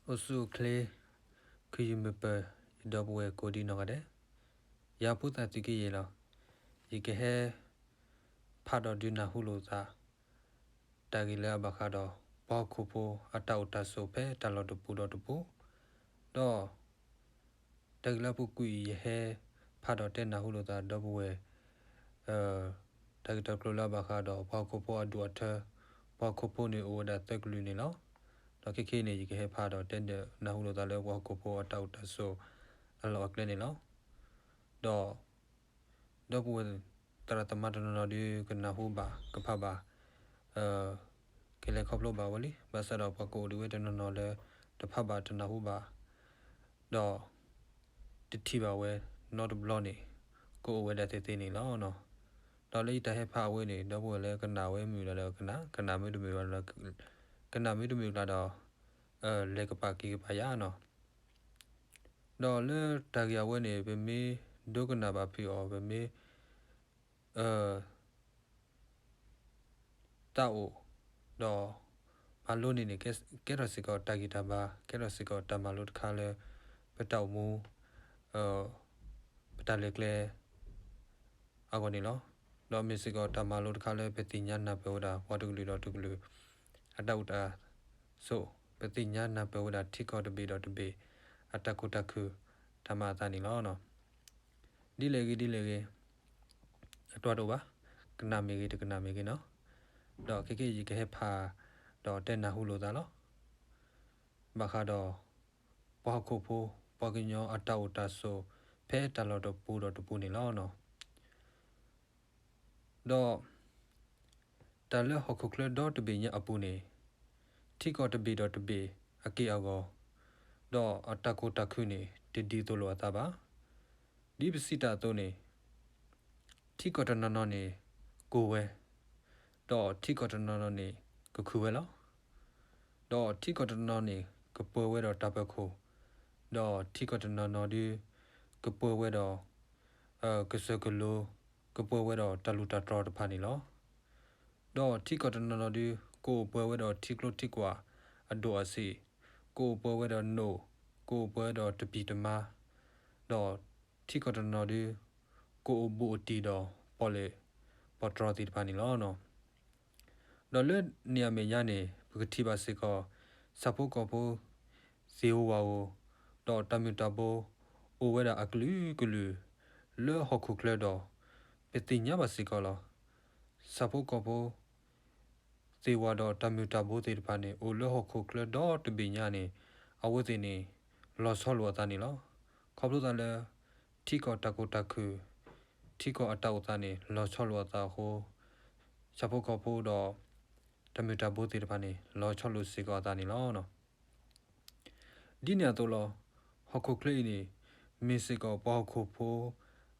အိၣ်ဆူၣ်အိၣ်ချ့ ခုးယုၢ်မုာ်ပၢၤ ယဒီပုၢ်ဝဲၢ်ကိးဒံနီၢ်ဂၤဒဲး, ယၤဖိသၣ်သုးက့ယဲၢ်လီၤ. ယကဟဲ ဖးဒီးဒုးနၢ်ဟူလိာ်သး တၢ်ဂ့ၢ်လၢအဘၣ်ဃးဒီး ပှၤဟီၣ်ခိၣ်ဖိအတၢ်အိၣ်တၢ်ဆိးဖဲတၢ်လီၢ်တပူၤဒီးတပူၤ, ဒီး တၢ်ဂ့ၢ်လၢအပူၤကွံာ် ယဟဲဖးဒီးတဲနၢ်ဟူလိာ်သးဒီပုၢ်ဝဲၢ် တၢ်ဂ့ၢ်တၢ်ကျိၤလၢအဘၣ်ဃးဒီး ပှၤဟီၣ်ခိၣ်ဖိအဒူၣ်အထၢ, ပှၤဟီၣ်ခိၣ်ဖိန့ၣ်အိၣ်ဝဲဒၣ်သၢကလုာ်န့ၣ်လီၤ. ဒီးခဲခဲအံၤန့ၣ် ယကဟဲဖးဒီးတဲနၢ်ဟူလိာ်သးလၢပှၤဟီၣ်ခိၣ်ဖိအတၢ်အိၣ်တၢ်ဆိးအလီၢ်အကျဲန့ၣ်လီၤ. ဒီး ဒီပုၢ်ဝဲၢ်သရၣ်သမါတနီၤနီၤဒုး ကနၢ်ဟူဘၣ် ကဖးဘၣ် ကလဲၤခီဖျိဘၣ်ဝဲလံ. ဘၣ်ဆၣ်ဒီးပှၤကအိၣ်ဒံးဝဲတနီၤနီၤလၢ တဖးဘၣ်တနၢ်ဟူဘၣ် ဒီး တထံၣ်ဘၣ်ဝဲ နီတဘျီန့ၣ် ကအိၣ်ဝဲဒၣ်သ့သ့န့ၣ်လီၤ. ဒီးလၢယတၢ်ဟဲဖးအဝဲန့ၣ် ဒီပုၢ်ဝဲၢ်လၢကနၣ်ဝဲမုာ်ဒီးကနၣ်, ကနၣ်မ့ၢ်တမုာ်ဘၣ်ဒီး ကနၣ်မ့ၢ်တမုာ်ကျါဒီး လဲၤကပာ်က့ၤကပာ်ယၤနီၤ. ဒီးလၢတၢ်ဂ့ၢ်အဝဲန့ၣ် ပမ့ၢ်ဒိကနၣ်ဘၣ်ဖုးအီၤ ပမ့ၢ် သးအိၣ် ဒီး မၤလိန့ၢ်န့ၣ် ကဲထီၣ်စ့ၢ်ကီးတၢ်ဂံၢ်တၢ်ဘါ, ကဲထီၣ်စ့ၢ်ကီးတၢ်မၤလိတခါလၢ ပတၢ်အိၣ်မူ ပတၢ်လဲၤကျဲ အဂီၢ်န့ၣ်လီၤ. ဒီးမ့ၢ်စ့ၢ်ကီးတၢ်မၤလိတခါလၢ ပသ့ၣ်ညါနၢ်ပၢၢ်ဝဲဒၣ် ပှၤတကလုာ်ဒီးတကလုာ် အတၢ်အိၣ်တၢ်ဆိး, ပသ့ၣ်ညါနၢ်ပၢၢ်ဝဲဒၣ် ထံကီၢ်တဘ့ၣ်ဒီးတဘ့ၣ် အတၢ်ခိၣ်တၢ်ခုၣ် တၢ်မၤအသးန့ၣ်လီၤ. ဒ်လဲၣ်ဂ့ၤဒ်လဲၣ်ဂ့ၤ အတၢ်တအိၣ်ဘၣ်, ကနၣ်မ့ၢ်ဂ့ၤ တကနၣ်မ့ၢ်ဂ့ၤနီၤ, ဒီးခဲကနံၣ်အံၤ ယကဟဲဖး ဒီးတဲနၢ်ဟူလိာ်သးလီၤ. ဘၣ်ဃးဒီး ပှၤဟီၣ်ခိၣ်ဖိ ပှၤကညီအတၢ်အိၣ်တၢ်ဆိး ဖဲတၢ်လီၢ်တပူၤဒီးတပူၤန့ၣ်လီၤ. ဒီး တၢ်လၢဟီၣ်ခိၣ်ချၢဒီတဘ့ၣ်ညါအပူၤန့ၣ် ထံကီၢ်တဘ့ၣ်ဒီးတဘ့ၣ်အက့ၢ်အဂီၤ ဒီးအတၢ်ကိၢ်တၢ်ခုၣ်န့ၣ် တဒ်သိးလိာ်အသးဘၣ်. ဒ်ပစံးတၢ်အသိးန့ၣ် ထံကီၢ်တနီၤနီၤန့ၣ် ကိၢ်ဝဲ, ဒီးထံကီၢ်တနီၤနီၤန့ၣ် ကခုၣ်ဝဲလီၤ. ဒီးထံကီၢ်တနီၤနီၤန့ၣ် ကပၢၤဝဲဒီးတၢ်ပၢၤခိၣ်, ဒီးထံကီၢ်တနီၤနီၤဒုး ကပၢၤဝဲဒီး ကစၢၢ်ကလိ, ကပၢၤဝဲဒီးတၢ်လူၢ်တၢ်တြီတဖၣ်န့ၣ်လီၤ. ဒီးထံကီၢ်တနီၤနီၤဒုး ကအိၣ်ပှဲၤဝဲဒီးထံကျိထံကွာ်အဒိၣ်အဆံး, ကအိၣ်ပှဲၤဝဲဒီးနိၣ်, ကအိၣ်ပှဲၤဝဲဒီးတပံၢ်တမါ, ဒီးထံကီၢ်တနီၤနီၤဒုး ကအိၣ်ဘူးအိၣ်တံၢ်ဒီးပီၣ်လဲၣ်ပီၣ်တြီသ့ၣ်တဖၣ်န့ၣ်လီၤ. ဒီးလၢန့ၣ်အမဲာ်ညါန့ၣ် ပကထံၣ်ဘၣ်စ့ၢ်ကီး ဆၣ်ဖိကီၢ်ဖိ သ့ၣ်ဧိၤဝၣ်ဧိၤ, ဒီးတၢ်မုၢ်တၢ်ဘိ အိၣ်ဝဲဒၣ်အကလုာ်ကလုာ် လၢဟီၣ်ခိၣ်ချၢဒီး ပသ့ၣ်ညါဘၣ်စ့ၢ်ကီးလီၤ. ဆၣ်ဖိကီၢ်ဖိ သ့ၣ်ဧိၤဝၣ်ဒီးတၢ်မုၢ်တၢ်ဘိသ့ၣ်တဖၣ်န့ၣ် အိၣ်လၢဟီၣ်ခိၣ်ချၢဒီတဘ့ၣ်ညါန့ၣ် အဝဲသ့ၣ်န့ၣ် လီၤဆီလိာ်အသးန့ၣ်လီၤ. ခီဖျိသးလၢ ထံကီၢ်တၢ်ကိၢ်တၢ်ခုၣ်, ထံကီၢ်အတၢ်အိၣ်သးန့ၣ် လီၤဆီလိာ်အသးအဃိ ဆၣ်ဖိကီၢ်ဖိဒီး တၢ်မုၢ်တၢ်ဘိသ့ၣ်တဖၣ်န့ၣ် လီၤဆီလိာ်စ့ၢ်ကီးအသးန့ၣ်လီၤ. ဒ်န့ၣ်အသိးလီၤ. ဟီၣ်ခိၣ်ချၢအံၤန့ၣ် မ့ၢ်စ့ၢ်ကီးပှၤဟီၣ်ခိၣ်ဖိ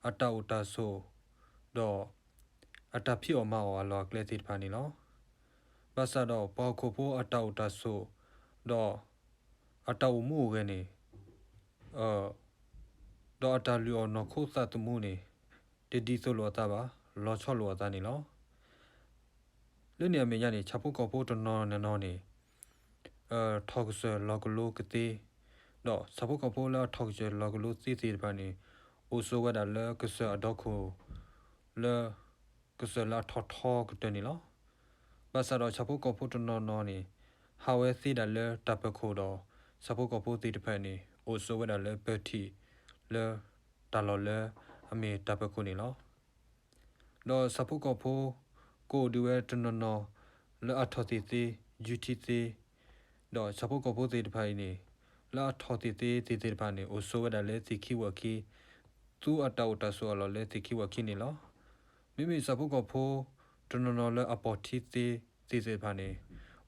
အတၢ်အိၣ်တၢ်ဆိး ဒီး အတၢ်ဖံးအီၣ်မၤအီၣ်အလီၢ်အကျဲသ့ၣ်တဖၣ်န့ၣ်လီၤ. ဘၣ်ဆၣ်ဒီးပှၤဟီၣ်ခိၣ်ဖိအတၢ်အိၣ်တၢ်ဆိး ဒီး အတၢ်အိၣ်မူအိၣ်ဂဲၤန့ၣ် ဒီးအတၢ်လုၢ်အီၣ်နီၢ်ခိသးသမူန့ၣ် တဒ်သိးလိာ်အသးဘၣ်, လီၤဆီလိာ်အသးန့ၣ်လီၤ. လၢန့ၣ်အမဲာ်ညါန့ၣ် ဆၣ်ဖိကီၢ်ဖိတနီၤနီၤန့ၣ် ထီၣ်ကစၢၢ်လီၤကလိကသ့, ဒီးဆၣ်ဖိကီၢ်ဖိလၢအထီၣ်ကစၢၢ်လီၤကလိသ့သ့ၣ်တဖၣ်န့ၣ် အိၣ်ဆိးဝဲဒၣ်လၢကစၢၢ်အဒီခိၣ် လၢ ကစၢၢ်လၢအထီၣ်ထီကတၢၢ်န့ၣ်လီၤ. ဘၣ်ဆၣ်ဒီးဆၣ်ဖိကီၢ်ဖိတနီၤနီၤန့ၣ် ဟးဝဲသ့ဒၣ်လၢတၢ်ပၢၤခိၣ်ဒီး ဆၣ်ဖိကီၢ်ဖိသ့ၣ်တဖၣ်န့ၣ် အိၣ်ဆိးဝဲဒၣ်လၢပၢၤထံး လၢတၢ်လီၢ်လၢအမ့ၢ်တၢ်ပၢၤခိၣ်န့ၣ်လီၤ. ဒီးဆၣ်ဖိကီၢ်ဖိ ကအိၣ်ဒံးဝဲတနီၤနီၤ လၢအထီၣ်သ့ၣ်သ့ ယူၤထံသ့, ဒီးဆၣ်ဖိကီၢ်ဖိသ့ၣ်တဖၣ်အံၤန့ၣ် လၢအထီၣ်သ့ၣ်သ့သ့ၣ်တဖၣ်န့ၣ် အိၣ်ဆိးဝဲဒၣ်လၢသ့ၣ်ခံဝၣ်ခံ သူအတၢ်အိၣ်တၢ်ဆိးအလီၢ်လၢသ့ၣ်ခံဝၣ်ခံန့ၣ်လီၤ. မ့မ့ၢ်ဆၣ်ဖိကီၢ်ဖိ တနီၤနီၤလၢအပိာ်ထံသ့သ့ၣ်တဖၣ်န့ၣ်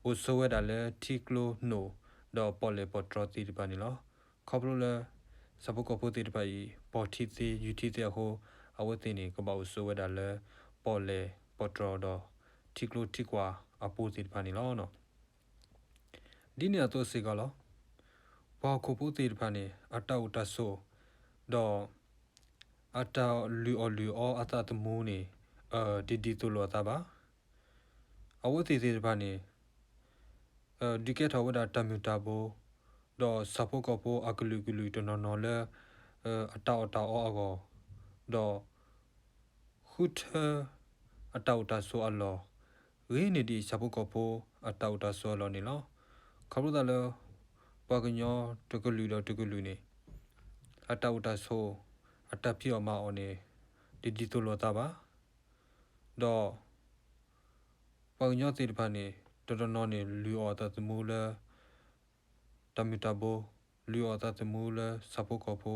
အိၣ်ဆိးဝဲဒၣ်လၢထံကျိနိၣ် ဒီးပီၣ်လဲၣ်ပီၣ်တြီသ့ၣ်တဖၣ်န့ၣ်လီၤ. ခီဖျိလၢ ဆၣ်ဖိကီၢ်ဖိသ့ၣ်တဖၣ်အံၤ ပိာ်ထံသ့ ယူၤထံသ့အဃိ အဝဲသ့ၣ်န့ၣ် ကဘၣ်အိၣ်ဆိးဝဲဒၣ်လၢ ပီၣ်လဲၣ်ပီၣ်တြီဒီး ထံကျိထံကွၢ်အပူၤသ့ၣ်တဖၣ်န့ၣ်လီၤ. ဒ်န့ၣ်အသိးစ့ၢ်ကီးလီၤ. ပှၤဟီၣ်ခိၣ်ဖိသ့ၣ်တဖၣ်န့ၣ် အတၢ်အိၣ်တၢ်ဆိး ဒီး အတၢ်လုၢ်အီၣ်လုၢ်အီအသးသမူန့ၣ် တဒ်သိးလိာ်အသးဘၣ်. အဝဲသ့ၣ်သ့ၣ်တဖၣ်န့ၣ် ဒုးကဲထီၣ်ဝဲဒၣ်တၢ်မုၢ်တၢ်ဘိ ဒီးဆၣ်ဖိကီၢ်ဖိအကလုာ်ကလုာ်တနီၤနီၤလၢ အတၢ်အီၣ်တၢ်အီအဂီၢ်, ဒီး ဃုထၢ အတၢ်အိၣ်တၢ်ဆိးအလီၢ် ဂ့ၤန့ၢ်ဒံးဆၣ်ဖိကီၢ်ဖိအတၢ်အိၣ်တၢ်ဆိးအလီၢ်န့ၣ်လီၤ. ခီဖျိသးလၢ ပှၤကညီတကလုာ်ဒီးတကလုာ်န့ၣ် အတၢ်အိၣ်တၢ်ဆိး အတၢ်ဖံးအီၣ်မၤအီၣ်န့ၣ် တဒ်သိးလိာ်သးဘၣ်. ဒီး ပှၤကညီသ့ၣ်တဖၣ်န့ၣ် တနီၤနီၤန့ၣ် လုၢ်အီၣ်အသးသမူလၢ တၢ်မုၢ်တၢ်ဘိ, လုၢ်အီၣ်အသးသမူလၢဆၣ်ဖိကီၢ်ဖိ,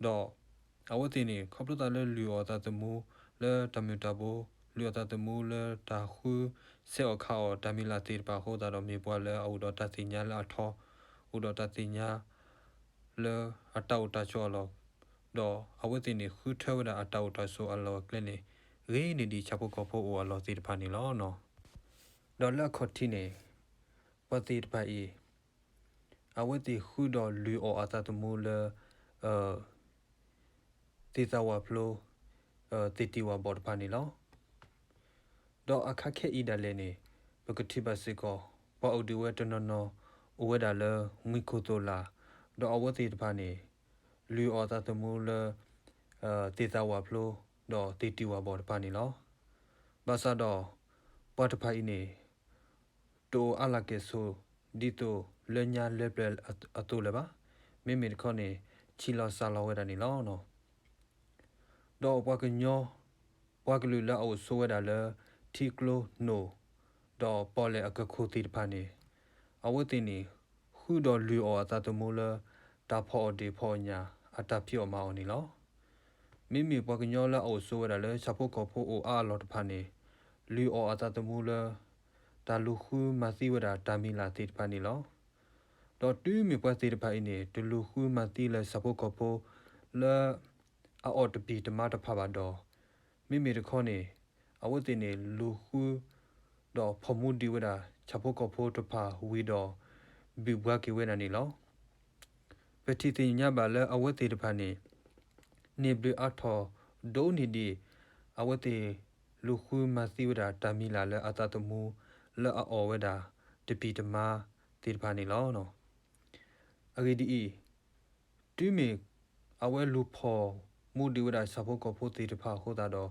ဒီး အဝဲသ့ၣ်န့ၣ် ခီဖျိသးလၢလုၢ်အီၣ်အသးသမူလၢတၢ်မုၢ်တၢ်ဘိ, လုၢ်အီၣ်အသးသမူလၢတၢ်ဃုစဲးအီၣ်ခးအီၣ်တၢ်မံၤလၢ်သ့ၣ်တဖၣ်အဃိသတးဒီး မ့ၢ်ပှၤလၢအအိၣ်ဒီးတၢ်သ့ၣ်ညါလၢအထီ, အိၣ်ဒီးတၢ်သ့ၣ်ညါ လၢအတၢ်အိၣ်တၢ်ဆိးအလီၢ်, ဒီးအဝဲသ့ၣ်န့ၣ် ဃုထၢဝဲဒၣ်အတၢ်အိၣ်တၢ်ဆိးအလီၢ်အကျဲန့ၣ် ဂ့ၤန့ၢ်ဒံးဆၣ်ဖိကီၢ်ဖိအိၣ်အလီၢ်သ့ၣ်တဖၣ်န့ၣ်လီၤ. ဒီးလၢအခီၣ်ထံးန့ၣ် ပှၤသ့ၣ်တဖၣ်အံၤ အဝဲသ့ၣ်ဃုဒီးလုၢ်အီၣ်အသးသမူလၢ သ့ၣ်သးဝၣ်ဖျိ သ့ၣ်တံၢ်ဝၣ်ဘီၣ်တဖၣ်န့ၣ်လီၤ. ဒီးအခါခဲအံၤဒၣ်လဲာ်န့ၣ် ပကထံၣ်ဘၣ်စ့ၢ်ကီး ပှၤအိၣ်ဒံးဝဲတနီၤနီၤ အိၣ်ဝဲဒၣ်လၢမှံခိၣ်သိၣ်လာ်, ဒီးအဝဲသ့ၣ်တဖၣ်န့ၣ် လုၢ်အီၣ်အသးသမူလၢ သ့ၣ်သးဝၣ်ဖျိ ဒီးသ့ၣ်တံၢ်ဝၣ်ဘီၣ်တဖၣ်န့ၣ်လီၤ. ဘၣ်ဆၣ်ဒီး ပှၤတဖၣ်အံၤန့ၣ် တအိၣ်အါလၢကဲၣ်ဆိး ဒ်သိးလၢညါလၢပျၢၤအသိးလၢၤဘၣ်. မ့မ့ၢ်တခီန့ၣ် ဆံးလီၤစှၤလီၤဝဲဒၣ်န့ၣ်လီၤ. ဒီးပှၤကညီ ပှၤကလုာ်လၢအအိၣ်ဆိးဝဲဒၣ်လၢ ထံကျိနိၣ် ဒီးပီၣ်လဲၣ်အကခိၣ်သ့ၣ်တဖၣ်န့ၣ် အဝဲသ့ၣ်န့ၣ် ဃုဒီးလုၢ်အီၣ်အသးသမူလၢ တၢ်ဖီၣ်အီၣ်ဒ့ၣ်ဖီၣ်အီၣ်ညၣ် အတၢ်ဖံးအီၣ်မၤအီၣ်န့ၣ်လီၤ. မ့မ့ၢ်ပှၤကညီလၢအအိၣ်ဆိးဝဲဒၣ်လၢဆၣ်ဖိကီၢ်ဖိအိၣ်အါအလီၢ်တဖၣ်န့ၣ် လုၢ်အီၣ်အသးသမူလၢ တၢ်လူၤဃုမၤသံဝဲဒၣ်တၢ်မံၤလၢ်သ့ၣ်တဖၣ်န့ၣ်လီၤ. ဒီးတုၤမ့ၢ်ပှၤသ့ၣ်တဖၣ်အံၤန့ၣ် တလူၤဃုမၤသံလၢဆၣ်ဖိကီၢ်ဖိ လၢ အအီၣ်တပံၢ်တမါတဖၣ်ဘၣ်ဒီး မ့မ့ၢ်တခီန့ၣ် အဝဲသ့ၣ်န့ၣ် လူၤဃု ဒီးဖီၣ်မူဒံးဝဲဒၣ် ဆၣ်ဖိကီၢ်ဖိတဖၣ်ဝံၤဒီး ဘုၣ်ဘှါက့ၤဝဲဒၣ်န့ၣ်လီၤ. ပထံၣ်သ့ၣ်ညါဘၣ်လၢအဝဲသ့ၣ်တဖၣ်န့ၣ် န့ၢ်ဘျုးအါထီၣ်ဒိၣ်န့ၢ်ဒံး အဝဲသ့ၣ်လူၤဃုမၤသံဝဲဒၣ်တၢ်မံၤလၢ်လၢအသးသမူ လၢအအီၣ်ဝဲဒၣ်တပံၢ်တမါသ့ၣ်တဖၣ်န့ၣ်လီၤ. အဂ့ၢ်ဒ်အံၤ, တုၤမ့ၢ်အဝဲလူၤဖီၣ်မူဒံးဝဲဒၣ်ဆၣ်ဖိကီၢ်ဖိသ့ၣ်တဖၣ်အဃိသတး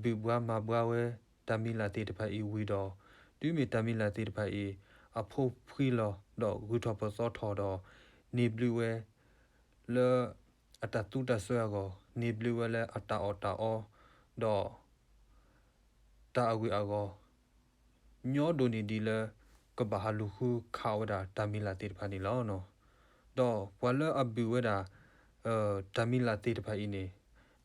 ဒီး ဘုၣ်ဘှါမၤဘှါဝဲတၢ်မံၤလၢ်သ့ၣ်တဖၣ်အံၤဝံၤဒီး တုၤမ့ၢ်တၢ်မံၤလၢ်သ့ၣ်တဖၣ်အံၤ အဖိဖှံလီၤဒီးဂုၤထီၣ်ပသီထီၣ်ဒီး န့ၢ်ဘျုးဝဲ လၢ အတၢ်သူတၢ်စွဲအဂီၢ် န့ၢ်ဘျုးဝဲလၢအတၢ်အီၣ်တၢ်အီ ဒီး တၢ်အဂ့ၢ်အဂီၢ် ညီဒိၣ်န့ၢ်ဒံးလၢ ကဘၣ်ဟးလူၤဃုခးဝဲဒၣ်တၢ်မံၤလၢ်သ့ၣ်တဖၣ်န့ၣ်လီၤ. ဒီးပှၤလၢအဘုၣ်ဝဲဒၣ် တၢ်မံၤလၢ်သ့ၣ်တဖၣ်အံၤန့ၣ်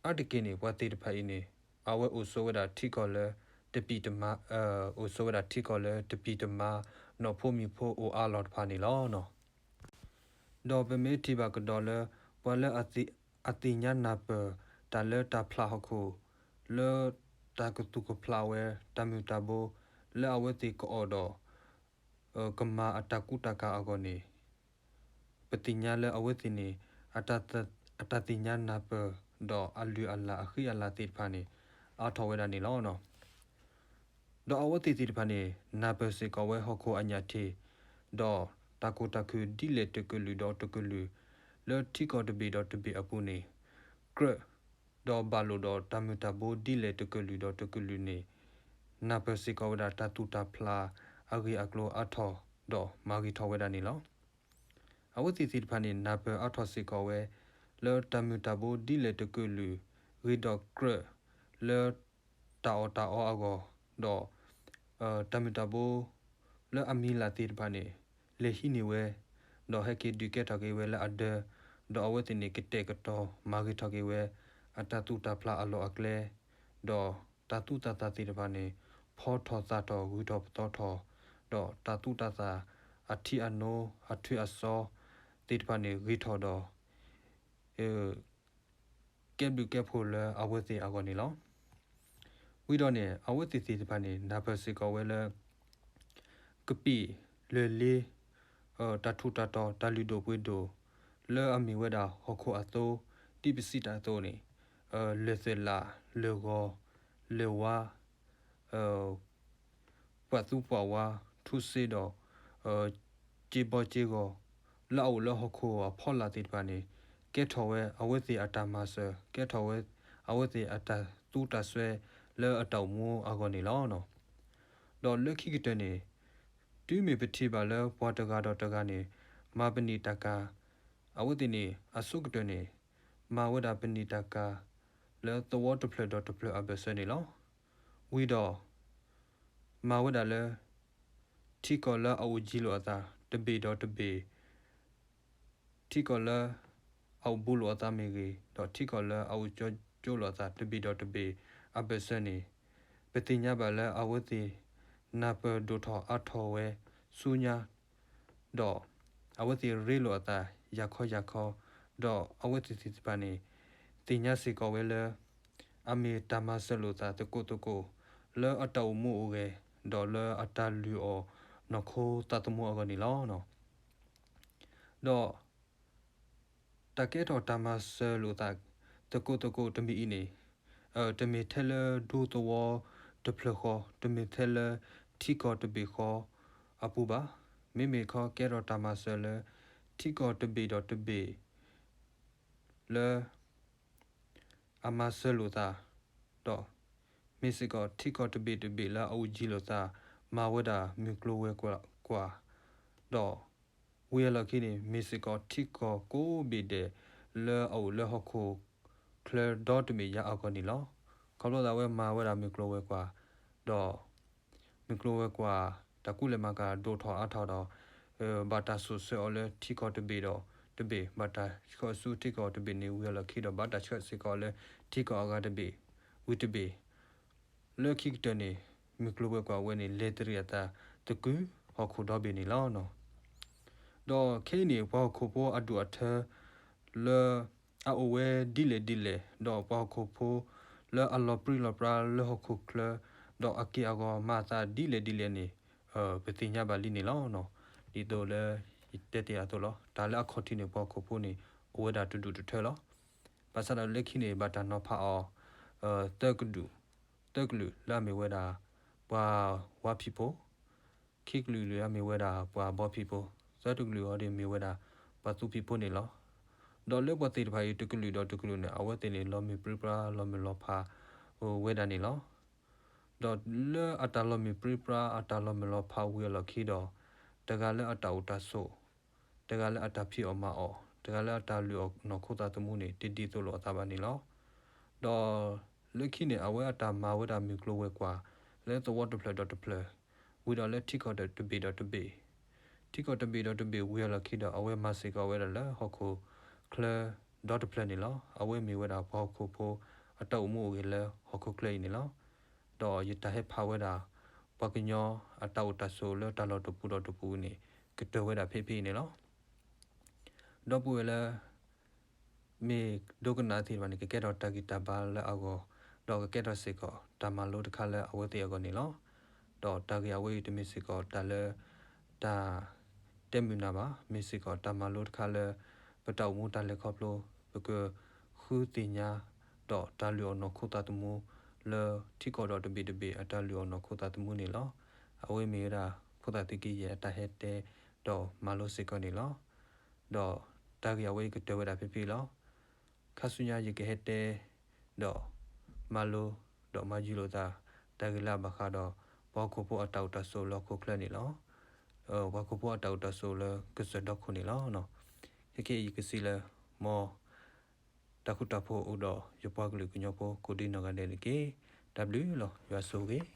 အါတက့ၢ်န့ၣ် ပှၤသ့ၣ်တဖၣ်အံၤန့ၣ် အဝဲအိၣ်ဆိးဝဲဒၣ်ထံကီၢ်လၢတပံၢ်တမါ အိၣ်ဆိးဝဲဒၣ်ထံကီၢ်လၢတပံၢ်တမါ နီၢ်ဖိမံၤဖိအိၣ်အါလီၢ်တဖၣ်န့ၣ်လီၤ. ဒီးပမ့ၢ်ထံၣ်ဘၣ်ကဒီးလၢ ပှၤလၢအသ့ၣ်ညါနၢ်ပၢၢ် တၢ်လၢတၢ်ဖျးဟီၣ်ခိၣ် လၢတၢ်ကသူၣ်ကဖျးဝဲ တၢ်မုၢ်တၢ်ဘိ လၢအဝဲသ့ၣ်ကအီၣ်ဒီး ကမၤအတၢ်ကူတၢ်ကၤအဂီၢ်န့ၣ် ပသ့ၣ်ညါလၢအဝဲသ့ၣ်န့ၣ် အတၢ်သ့ၣ်ညါနၢ်ပၢၢ် ဒီးအလုၢ်အလၢ်အဃံအလၤသ့ၣ်တဖၣ်န့ၣ် အါထီၣ်ဝဲဒၣ်န့ၣ်လီၤ. ဒီးအဝဲသ့ၣ်သ့ၣ်တဖၣ်န့ၣ် နၢ်ပၢၢ်စ့ၢ်ကီးဝဲဟီၣ်ခိၣ်အညၣ်ထံး ဒီးတၢ်ကိၢ်တၢ်ခုၣ်ဒ်လဲၣ်တကလုာ်ဒီးတကလုာ် လၢထံကီၢ်တဘ့ၣ်ဒီးတဘ့ၣ်အပူၤန့ၣ် ကြၢး ဒီးဘၣ်လိာ်ဒီးတၢ်မုၢ်တၢ်ဘိဒ်လဲၣ်တကလုာ်ဒီးတကလုာ်န့ၣ် နၢ်ပၢၢ်စ့ၢ်ကီးဝဲဒၣ်တၢ်သူၣ်တၢ်ဖျးအဂ့ၢ်အကျိၤအါထီၣ် ဒီးမၤဂ့ၤထီၣ်ဝဲဒၣ်န့ၣ်လီၤ. အဝဲသ့ၣ်သ့ၣ်တဖၣ်န့ၣ် နၢ်ပၢၢ်အါထီၣ်စ့ၢ်ကီးဝဲ လၢတၢ်မုၢ်တၢ်ဘိဒ်လဲၣ်တကလုာ် ဂ့ၤဒီးကြၢး လၢတၢ်အီၣ်တၢ်အီအဂီၢ် ဒီး တၢ်မုၢ်တၢ်ဘိ လၢအမံၤလၢ်သ့ၣ်တဖၣ်န့ၣ် လဲၤဟံးန့ၢ်ဝဲ ဒီးဟဲက့ၤဒုးကဲထီၣ်က့ၤဝဲလၢအဒၢ ဒီးအဝဲသ့ၣ်န့ၣ် ကတဲာ်ကတီၤမၤဂ့ၤထီၣ်က့ၤဝဲ အတၢ်သူၣ်တၢ်ဖျးအလီၢ်အကျဲ ဒီးတၢ်သူၣ်တၢ်သးသ့ၣ်တဖၣ်န့ၣ် ဖီထီၣ်သးထီၣ်ဂုၤထီၣ်ပသီထီၣ် ဒီးတၢ်သူၣ်တၢ်သး အထံအနိအထွံၣ်အစီသ့ၣ်တဖၣ်န့ၣ် ဂ့ၤထီၣ်ဒီး ကဲဘျုးကဲဖှိၣ်လၢအဝဲသ့ၣ်အဂီၢ်န့ၣ်လီၤ. ဝံၤဒီးန့ၣ် အဝဲသ့ၣ်သ့ၣ်တဖၣ်န့ၣ် နၢ်ပၢၢ်စ့ၢ်ကီးဝဲလၢ ကပံာ်လွဲၢ်လ့ တၢ်ထူးတၢ်တီၤ တၢ်လုၢ်ဒိၣ်ပှ့ၤဒိၣ် လၢအမ့ၢ်ဝဲဒၣ်ဟီၣ်ခိၣ်အသိ ဒ်ပစံးတၢ်အသိးန့ၣ် လဲၢ်သဲးလး လဲၢ်ဂီၤ လဲၢ်ဝါ ပှၤသူပှၤဝါ ထူစ့ဒီး က့ဘီက့ဂီၤ လၢအအိၣ်လၢဟီၣ်ခိၣ်အဖီလာ်သ့ၣ်တဖၣ်န့ၣ် ကဲထီၣ်ဝဲအဝဲသ့ၣ်အတၢ်မၤစၢၤ, ကဲထီၣ်ဝဲအဝဲသ့ၣ်အတၢ်သူတၢ်စွဲလၢအတၢ်အိၣ်မူအဂီၢ်န့ၣ်လီၤ. ဒီးလၢခံကတၢၢ်န့ၣ် တုၤမ့ၢ်ပထံၣ်ဘၣ်လၢပှၤတဂၤဒီးတဂၤန့ၣ် မၤပနံာ်တၢ်ကၤ, အဝဲသ့ၣ်န့ၣ် အဆိကတၢၢ်န့ၣ် မၤဝဲဒၣ်ပနံာ်တၢ်ကၤ လၢသဝီတဖျၢၣ်ဒီးတဖျၢၣ်အဘၢၣ်စၢၤန့ၣ်လီၤ. ဝံၤဒီး မၤဝဲဒၣ်လၢ ထံကီၢ်လၢအအိၣ်ယံၤလိာ်အသး တဘ့ၣ်ဒီးတဘ့ၣ် ထံကီၢ်လၢအအိၣ်ဘူးလိာ်အသးမ့ၢ်ဂ့ၤ, ဒီးထံကီၢ်လၢအအိၣ်ကၠိကၠိလိာ်အသး တဘ့ၣ်ဒီးတဘ့ၣ်အဘၢၣ်စၢၤန့ၣ် ပသ့ၣ်ညါဘၣ်လၢအဝဲသ့ၣ် နၢ်ပၢၢ်ဒိၣ်ထီၣ်အါထီၣ်ဝဲဆူညါ ဒီးအဝဲသ့ၣ်ရ့လိာ်အသး ယၤခီယၤခီ, ဒီးအဝဲသ့ၣ်သ့ၣ်တဖၣ်န့ၣ် သ့ၣ်ညါစ့ၢ်ကီးဝဲလၢ အမ့ၢ်တၢ်မၤစၢၤလိာ်သးသကိးသကိး လၢအတၢ်အိၣ်မူအိၣ်ဂဲၤ ဒီးလၢအတၢ်လုၢ်အီၣ်နီၢ်ခိသးသမူအဂီၢ်န့ၣ်လီၤ. ဒီး တၢ်ကဲထီၣ်တၢ်မၤစၢၤလိာ်သး သကိးသကိးတမံၤအံၤန့ၣ် တမ့ၢ်ထဲလၢဒူသဝီတဖျၢၣ်ဃီ, တမ့ၢ်ထဲလၢထံကီၢ်တဘ့ၣ်ဃီအပူၤဘၣ်. မ့မ့ၢ်ခီကဲထီၣ်တၢ်မၤစၢၤလၢ ထံကီၢ်တဘ့ၣ်ဒီးတဘ့ၣ် လၢ အမၤစၢၤလိာ်သး, ဒီး မ့ၢ်စ့ၢ်ကီးထံကီၢ်တဘ့ၣ်တဘ့ၣ်လၢအအိၣ်ယံၤလိာ်သး မၤဝဲဒၣ်မုၢ်ကျိၤဝဲၤကွာ်, ဒီး ဝံၤအလီၢ်ခံန့ၣ် မ့ၢ်စ့ၢ်ကီးထံကီၢ်ကိးဘ့ၣ်ဒဲး လၢအအိၣ်လၢဟီၣ်ခိၣ်ချၢဒီတမံၤယါအဂီၢ်န့ၣ်လီၤ. ခီဖျိသးဝဲမၤဝဲဒၣ်မုၢ်ကျိၤဝဲၤကွာ်, ဒီး မုၢ်ကျိၤဝဲၤကွာ် တၢ်ကူၣ်လဲၤမၤကၤဒိၣ်ထီၣ်အါထီၣ်ဒီး ဘၣ်တၢ်စိာ်ဆှၢအီၤလၢထံကီၢ်တဘ့ၣ်ဒီးတဘ့ၣ်, ဘၣ်တၢ်ဆှၢဆူထံကီၢ်တဘ့ၣ်န့ၣ် ဝံၤအလီၢ်ခံဒီး ဘၣ်တၢ်ဆှၢစ့ၢ်ကီးအီၤလၢထံကီၢ်အဂၤတဘ့ၣ် ဝံၤတဘ့ၣ်, လၢခံကတၢၢ်န့ၣ် မုၢ်ကျိၤဝဲၤကွာ်ဝဲန့ၣ် လဲၤတရံးအသးသကုၤဟီၣ်ခိၣ်ဒီဘ့ၣ်န့ၣ်လီၤ. ဒီးခဲအံၤန့ၣ် ပှၤဟီၣ်ခိၣ်ဖိအဒူၣ်အထၢ လၢအအိၣ်ဝဲဒ်လဲၣ်ဒ်လဲၣ်, ဒီးပှၤဟီၣ်ခိၣ်ဖိ လၢအလီၤပြံလီၤပြါလၢဟီၣ်ခိၣ်ချၢ, ဒီးအက့ၢ်အဂီၤမၤအသးဒ်လဲၣ်ဒ်လဲၣ်န့ၣ် ပသ့ၣ်ညါဘၣ်လံန့ၣ်လီၤ. ဒ်သိးလၢယတဲတ့ၢ်အသိးလီၤ. တၢ်လၢအခီၣ်ထံးန့ၣ် ပှၤဟီၣ်ခိၣ်ဖိန့ၣ် အိၣ်ဝဲဒၣ်တဒူၣ်တထၢလီၤ. ဘၣ်ဆၣ်ဒီးလၢခံန့ၣ် ဘၣ်တၢ်နီၤဖးအီၤ သၢကဒူၣ်, သၢကလုာ်လၢအမ့ၢ်ဝဲဒၣ် ပှၤဝါဖံးဖိ, ခံကလုာ်လၢအမ့ၢ်ဝဲဒၣ်ပှၤဘီဖံးဖိ, သၢကလုာ်အီၤဒီးမ့ၢ်ဝဲဒၣ် ပှၤသူဖံးဖိန့ၣ်လီၤ. ဒီးလၢပှၤသ့ၣ်တဖၣ်အံၤတကလုာ်ဒီးတကလုာ်န့ၣ် အဝဲသ့ၣ်န့ၣ် လီၤမုၢ်ပြံပြါလီၤမုၢ်လီၤဖးဝဲဒၣ်န့ၣ်လီၤ. ဒီးလၢအတၢ်လီၤမုၢ်ပြံပြါအတၢ်လီၤမုၢ်လီၤဖးဝံၤအလီၢ်ခံဒီး တဂၤလၢအတၢ်အိၣ်တၢ်ဆိး, တဂၤလၢအတၢ်ဖံးအီၣ်မၤအီၣ်, တဂၤလၢအတၢ်လုၢ်အီၣ်နီၢ်ခိသးသမူန့ၣ် တဒ်သိးလိာ်အသးဘၣ်န့ၣ်လီၤ. ဒီးလၢခံန့ၣ် အဝဲအတၢ်မၤဝဲဒၣ်မုၢ်ကျိၤဝဲၤကွာ် လၢသဝီတဖျၢၣ်ဒီးတဖျၢၣ်, ဝံၤဒီးလၢထံကီၢ်တဘ့ၣ်ဒီးတဘ့ၣ်, ထံကီၢ်တဘ့ၣ်ဒီးတဘ့ၣ်ဝံၤအလီၢ်ခံဒီး အဝဲမၤစ့ၢ်ကီးဝဲဒၣ်လၢဟီၣ်ခိၣ်ချၢဒီတဖျၢၣ်န့ၣ်လီၤ. အဝဲမ့ၢ်ဝဲဒၣ်ပှၤဟီၣ်ခိၣ်ဖိ အတၢ်အိၣ်မူအိၣ်ဂဲၤလၢဟီၣ်ခိၣ်ချၢအံၤန့ၣ်လီၤ. ဒီးယတၢ်ဟဲဖးဝဲဒၣ် ပှၤကညီအတၢ်အိၣ်တၢ်ဆိးလၢတၢ်လီၢ်တပူၤဒီးတပူၤန့ၣ် ကတၢၢ်ဝဲဒၣ်ဖဲဖဲအံၤန့ၣ်လီၤ. ဒီပုၢ်ဝဲၢ်လၢ မ့ၢ်ဒိကနၣ်သ့ၣ်တဖၣ်န့ၣ် ကကဲထီၣ်တၢ်ဂံၢ်တၢ်ဘါလၢအဂီၢ်, ဒီးကကဲထီၣ်စ့ၢ်ကီးတၢ်မၤလိတခါလၢအဝဲသ့ၣ်အဂီၢ်န့ၣ်လီၤ. ဒီးတၢ်ဂ့ၢ်အဝဲအံၤတမ့ၢ်စ့ၢ်ကီးတၢ်လၢ တၢ်တဲမုာ်နၤဘၣ်, မ့ၢ်စ့ၢ်ကီးတၢ်မၤလိတခါလၢ ပတၢ်အိၣ်မူတၢ်လဲၤခီဖျိ ပကဃုသ့ၣ်ညါ ဒီးတၢ်လုၢ်အီၣ်နီၢ်ခိသးသမူ လၢထံကီၢ်ဒီးတဘ့ၣ်တဘ့ၣ်အတၢ်လုၢ်အီၣ်နီၢ်ခိသးသမူန့ၣ်လီၤ. အဝဲမ့ၢ်ဝဲဒၣ် ဖိသၣ်သုးက့ယဲၢ်အတၢ်ဟဲတဲ ဒီးမၤလိစ့ၢ်ကီးန့ၣ်လီၤ. ဒီးတၢ်ဂ့ၢ်အဝဲအံၤကတၢၢ်ဝဲဒၣ်ဖဲဖဲလီၤ. ခါဆူညါယကဟဲတဲ ဒီးမၤလိ ဒီးမၤယုၤလိာ်သး တၢ်ဂ့ၢ်လၢအဘၣ်ဃးဒီး ပှၤဟီၣ်ခိၣ်ဖိအတၢ်အိၣ်တၢ်ဆိးလၢဟီၣ်ခိၣ်ချၢန့ၣ်လီၤ. ပှၤဟီၣ်ခိၣ်ဖိအတၢ်အိၣ်တၢ်ဆိးလၢကစၢၢ်ဒီခိၣ်န့ၣ်လီၤ. ခဲကနံၣ်အံၤယကစံးလၢ မ်တၢ်ဃူတၢ်ဖိးအိၣ်ဒီးယပှၤကလုာ်ကညီဖိကိးဒံနီၢ်ဂၤဒဲးန့ၣ်တက့ၢ်. တၢ်ဘျုးလီၤ. ယွၤဆိၣ်ဂ့ၤ.